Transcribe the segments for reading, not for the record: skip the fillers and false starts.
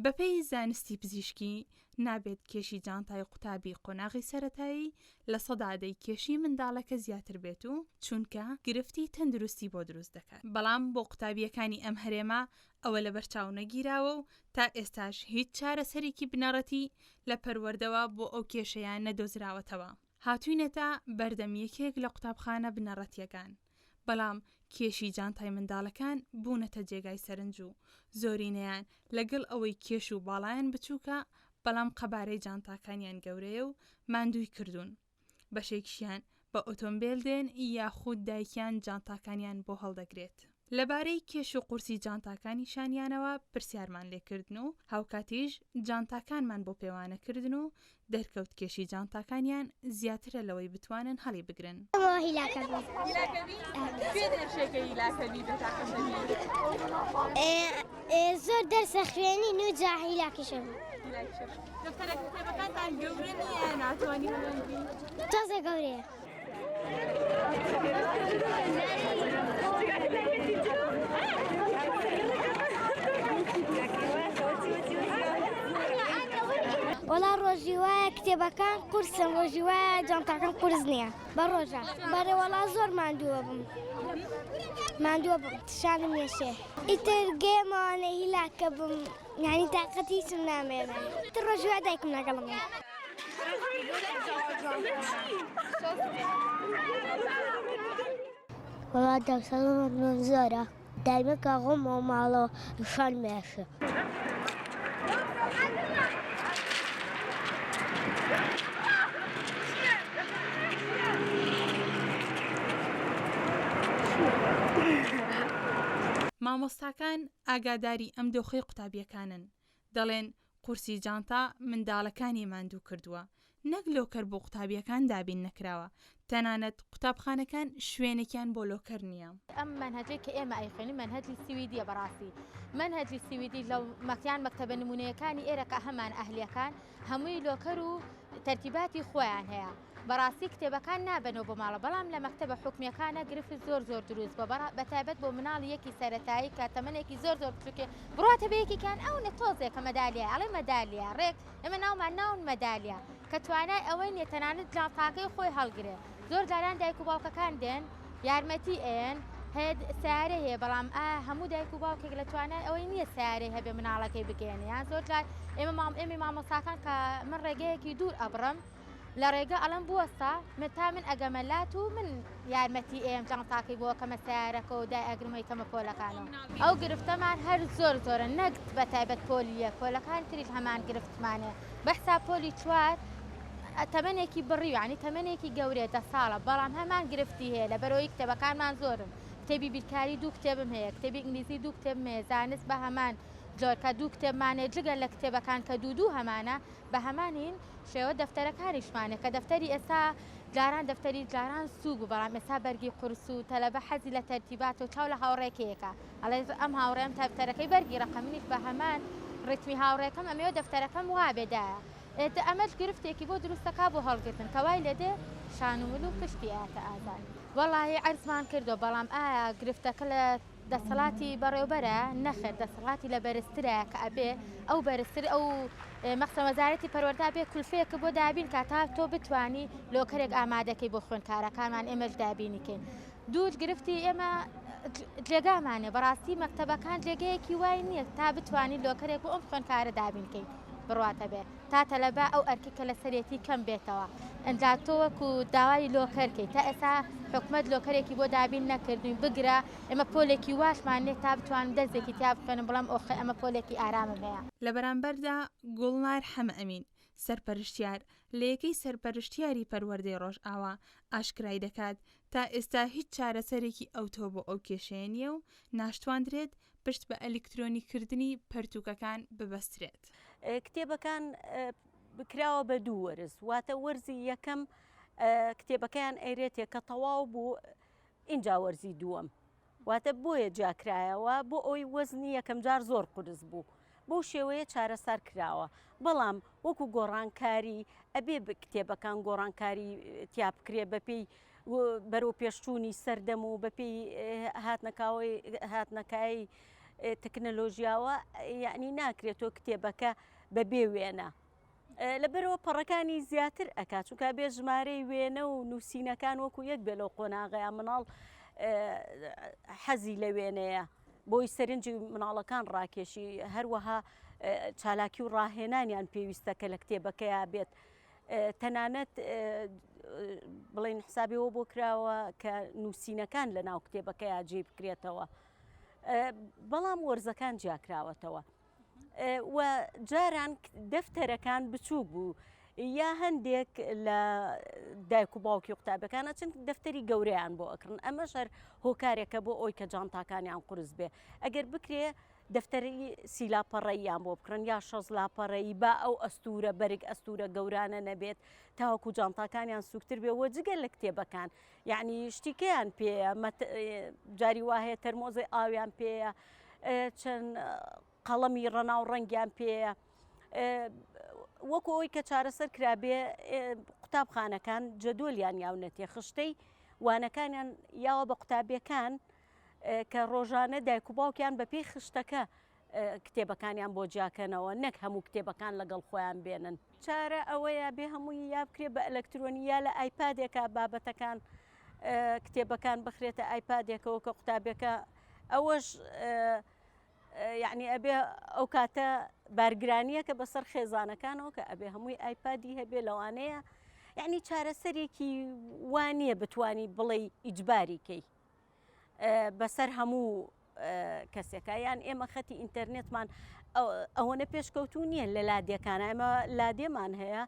بەپێی زانستی پزیشکی، نابێت کێشی جانتای قوتابی قۆناغی سەرەتایی 10% ی کێشی منداڵەکە زیاتر بێت و چونکە گرفتی تەندروستی بۆ دروست دەکات، بەڵام بۆ قوتابییەکانی ئەم هەرێمە ئەوە لەبەرچاو نەگیراوە و تا ئێستاش هیچ چارەسەرێکی بنەڕەتی لە پەروەردەوە بۆ ئەو کێشەیە نەدۆزراوەتەوە. هاتوینەتە بەردەم یەکێک لە قوتابخانە بنەڕەتییەکان، بەڵام کێشی جانتای منداڵەکان بوونەتە جێگای سەرنج و زۆرینەیان لەگەڵ ئەوەی کێش و باڵایان بچووکە بەڵام قەبارەی جانتاکانیان گەورەیە و ماندووی کردوون، بەشێکیشیان بە ئۆتۆمبێل دێن یاخود دایکیان جانتاکانیان بۆ هەڵدەگرێت. لەبارەی کێش و قورسی جانتاکانیشانیانەوە پرسیارمان لێکردن و هاوکاتیش جانتاکانمان بۆ پێوانە کردن و دەرکەوت کێشی جانتاکانیان زیاترە لەوەی بتوانن هەڵیبگرن. زۆر دەرسە خوێنین و جا هیلاکیشە بوو. تازە گەورەیە. وەڵا ڕۆژی وایە کتێبەکان قورسن ڕۆژی وایە جانتاکەم قورس نییە بە ڕۆژە بەڕێ وەڵا زۆر ماندووە بم ماندووە بم شانم یەشێ ئیتر گەیەمەوانە هیلاکە بم یانی تاقەتی هیچم نامێنێ ئیتر ڕۆژی وا دایکم لەگەڵم وەڵا دەرسەکەمان زۆرە دایمە کاغۆمەوە ماڵەوە شان مێشە. مامۆستاکان ئاگاداری ئەم دۆخەی قوتابییەکانن، دەڵێن قورسی جانتا منداڵەکانی ماندوو کردووە، نەک لۆکەر بۆ قوتابییەکان دابین نەکراوە، تەنانەت قوتابخانەکان شوێنێکیان بۆ لۆکەر نییە. ئەم مەنهەجەی کە ئێمە ئەیخوێنین مەنهەجی سویدیە بەڕاستی مەنهەجی سویدی لە مەکیان مەکتەبە نمونەیەکانی ئێرە کە هەمان ئەهلیەکان هەمووی لۆکەر و تەرتیباتی خۆیان هەیە بەڕاستی کتێبەکان نابەنەوە بۆ ماڵە بەڵام لە مەکتەبە حکومیەکانە گرفت زۆر زۆر دروست بووە بە تایبەت بۆ مناڵی یەکی سەرەتایی کە تەمەنێکی زۆر زۆر بچووکێ بڕاتە بە یەکێکیان ئەونە تۆزێکە مەدالیا ئەڵێ مەدالیا ڕێک ئێمە ناومان ناون مەدالیا کە توانای ئەوەی نیە تەنانەت جانتاکەی خۆی هەڵگرێ زۆر جاران دایک و باوکەکان دێن یارمەتی ئەیەن هەیە سیارە هەیە بەڵام ئایا هەموو دایک و باوکێک لە توانای ئەوەی نییە سیارەی هەبێ مناڵەکەی بگەێنێ یان زۆر جار ئێمە مام ئێمەی مامۆساکان کە من ڕێگەیەکی دوور ئەبڕم لە ڕێگە ئەڵێم بوەستە من تا من ئەگەمە لات و من یارمەتی ئێم جانتاکەی بۆ کەمە سیارەکە و دای ئەگرمەی کەمە پۆلەکانەوە ئەو گرفتەمان هەر زۆر زۆرە نەک بە تایبەت پۆلی یەک پۆلەکان تریش هەمان گرفتمانێ بەحسا پۆلی چوار تەمەنێکی بڕی یعنی تەمەنێکی گەورەیە دە ساڵە بەڵام هەمان گرفتی هەیە لەبەرەوەی کتێبەکانمان زۆرن کتێبی بیرکاری دوو کتێبم هەیە کتێبی ئینگلیزی دوو کتێبم هەیە زانست بە هەمان جۆر کە دوو کتێبمانێ جگە لە کتێبەکان کە دوو دوو هەمانە بە هەمان هین شێوە دەفتەرەکانیشمانە کە دەفتەری ئێستا جاران دەفتەری جاران سووک بوو بەڵام ئێستا بەرگی قورس و تەلەبە حەزی لە تەرتیبات و چاو لە هاوڕێکەیەکە ئەڵێ ئەم هاوڕێم دەفتەرەکەی بەرگی ڕەقە منیش بە هەمان ڕیتمی هاوڕێکەم ئەمەوێ دەفتەرەکەم وابێ دایە ئێ ئەمەش گرفتێکی بۆ دروستەکا بۆ هەڵگرتن کە وای لێدێ شان و مل و پشتی ئەیاتە ئازار. وەڵاهی عەرزمان کردوە بەڵام ئایا گرفتەکە لە دەسەڵاتی بەڕێوبەرە؟ نەخێر دەسەڵاتی لە بەرزترە کە ئەبێ ئەو بەرزتر ئەو مەخسە وەزارەتی پەروەردە ئەبێ کولفەیەکە بۆ دابین کا تا تۆ بتوانی لۆکەرێک ئامادەکەی بۆ خوێندکارەکانمان ئێمەش دابینی کەین دوو گرفتی ئێمە جێگامانێ بەڕاستی مەکتەبەکان جێگەیەکی وای نییە تا بتوانین لۆکەرێک بۆ ئەم خوێندکارە دابین کەین بڕواتە بێ تا تەلەبە ئەو ئەرکەی کە لەسەرێتی کەم بێتەوە ئەنجا تۆ وەکو داوای لۆکەر کەی تا ئێستا حکومەت لۆکەرێکی بۆ دابین نەکردوین بگرە ئێمە پۆلێکی واشمان نیە تا بتوانم دەرسێکی تیا بخوێنم بڵێم ئۆخی ئەمە پۆلێکی ئارامم هەیە. لە بەرامبەردا گوڵنار حەمەئەمین، سەرپەرشتیار لە یەکەی سەرپەرشتیاری پەروەردەی ڕۆژئاوا ئاشکرای دەکات، تا ئێستا هیچ چارەسەرێکی ئەوتۆ بۆ ئەو کێشەیە نییە و ناشتواندرێت پشت بە ئەلیکترۆنیکردنی پەرتووکەکان ببەسترێت. کتێبەکان کراوە بە دوو وەرز واتە وەرزی یەکەم کتێبەکەیان ئەیرێتێ کە تەواو بوو ئینجا وەرزی دووەم واتە بۆیە جیاکرایەوە بۆ ئەوی وەزنی یەکەم جار زۆر قورس بوو بەو شێوەیە چارەسەر کراوە بەڵام وەکو گۆڕانکاری ئەبێ کتێبەکان گۆڕانکاری تیا بکرێ بەپێی بەرەو پێشچوونی سەردەم و بەپێی هاتنەکاوەی هاتنەکای. تەکنەلۆژیاوە یعنی ناکرێت تۆ کتێبەکە بە بێ وێنە لەبەرەوە پەڕەکانی زیاتر ئەکات چونکە بێ ژمارەی وێنە و نووسینەکان وەکو یەک بێ لەو قۆناغەیە مناڵ حەزی لە وێنەیە بۆی سەرنجی مناڵەکان ڕاکێشی هەروەها چالاکی و ڕاهێنانیان پێویستە کە لە کتێبەکەیا بێت تەنانەت بڵین حسابەوە بۆ کراوە کە نووسینەکان لە ناو کتێبەکەیا جێ بکرێتەوە بەڵام وەرزەکان جیاکراوەتەوە. و جاران دەفتەرەکان بچووک بوو یا هەندێک لە دایک و باوکی قوتابەکان ئەچن دەفتەری گەورەیان بۆ ئەکڕن ئەمەش هەر هۆکارێکە بۆ ئەوی کە جانتاکانیان قورس بێ ئەگەر بکرێ دەفتەری سیلاپەڕەیان بۆ بکڕن یا شەز لاپەڕەیی با ئەو ئەستورە بەرگ ئەستورە گەورانە نەبێت تاوەکو جانتاکانیان سوکتر بێ وە جگە لە کتێبەکان یعنی شتیکەیان پێیە جاری وا هەیە تەرمۆزەی ئاویان پێیە چەند قەڵەمی ڕەناو ڕەنگیان پێیە وەکو ئەوی کە چارەسەر کرابێ قوتابخانەکان جەدۆلیان یاونەتێ خشتەی وانەکانیان یاوە بە قوتابیەکان کە ڕۆژانە دایک و باوکیان بە پێی خشتەکە کتێبەکانیان بۆ جیاکەنەوە نەک هەموو کتێبەکان لەگەڵ خۆیان بێنن. چارە ئەوەیە بێ هەمووی یا بکرێ بە ئەلەکترۆنی یا لە ئایپادێکا بابەتەکان کتێبەکان بخرێتە ئایپادێکەوە کە قوتابیەکە ئەوەش یعنی ئەبێ ئەو کاتە بارگرانیەکە بەسەر خێزانەکانەوە کە ئەبێ هەمووی ئایپادی هەبێ لەوانەیە یعنی چارەسەرێکی وانە بتانی بڵێ ئیجباری کەی بەسەر هەموو کەسێکە یان ئێمە خەتی ئینتەرنێتمان ئەوەنە پێشکەوتوو نییە لە لادێکان ئێمە لادێمان هەیە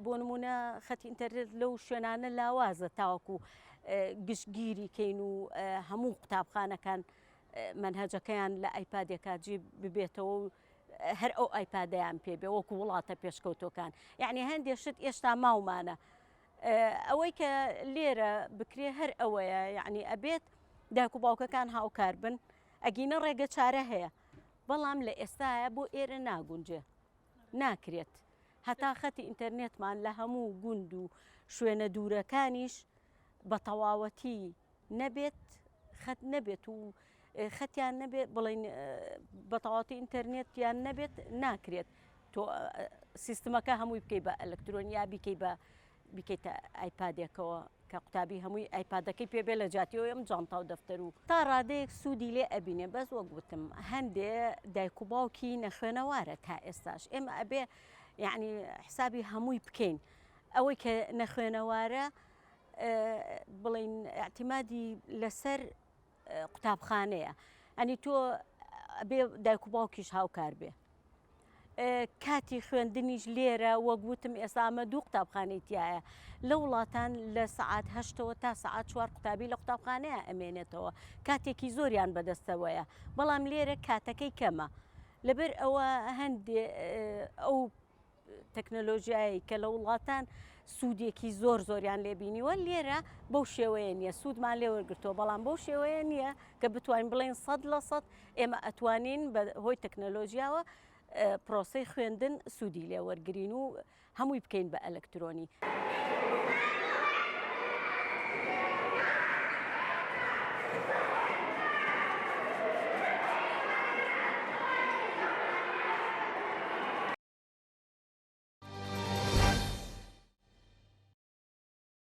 بۆ نمونە خەتی ئینتەرنێت لەو شوێنانە لاوازە تاوەکو گشتگیری کەین و هەموو قوتابخانەکان مەنهەجەکەیان لە ئایپادێکا جێ ببێتەوە و هەر ئەو ئایپادیان پێ بێ وەکو وڵاتە پێشکەوتەکان یعنی هەندێک شت ئێشتا ماومانە ئەوەی کە لێرە بکرێ هەر ئەوەیە یعنی ئەبێت داک و باوکەکان هاوکار بن ئەگینە ڕێگە چارە هەیە بەڵام لە ئێستاە بۆ ئێرە ناگونجێ ناکرێت هەتا خەتی ئینتەرنێتمان لە هەموو گوند و شوێنە دوورەکانیش بە تەواوەتی نەبێت خەت نەبێت و خەتیان نەبێت بڵین بە تەواوەتی ئینتەرنێتیان نەبێت ناکرێت تۆ سیستمەکە هەمووی بکەی بە ئەلکترۆنیا بیکەی بە بیکەیتە ئایپادێکەوە کە قوتابی هەمووی ئایپادەکەی پێ بێ لە جاتیەوە ئەم جانتا و دەفتەر و تا ڕادەیەک سوودی لێ ئەبینێ بەس وەک وتم هەندێ دایک و باوکی نەخوێنەوارە تا ئێستاش ئێمە ئەبێ یعنی حسابی هەمووی بکەین ئەوەی کە نەخوێنەوارە بڵین اعتمادی لەسەر قوتابخانەیە ئەنی تۆ ئەبێ دایک و باوکیش هاوکار بێ کاتی خوێندنیش لێرە وەک وتم ئێستا ئەمە دوو قوتابخانەی تایە لە وڵاتان لە سەعات هەشتەوە تا سەعات چوار قوتابی لە قوتابخانەیە ئەمێنێتەوە کاتێکی زۆریان بەدەستەوەیە بەڵام لێرە کاتەکەی کەمە لەبەر ئەوە هەندێ ئەو تەکنەلۆژیایەی کە لە وڵاتان سوودێکی زۆر زۆریان لێ بینیوە لێرە بەو شێوەیە نییە سوودمان لێ وەرگرتووە بەڵام بەو شێوەیە نییە کە بتوانین بڵێن 100% ئێمە ئەتوانین بە هۆی تەکنەلۆژیاوە پرۆسەی خوێندن سوودی لێ وەرگین و هەمووی بکەین بە ئەلکترۆنی.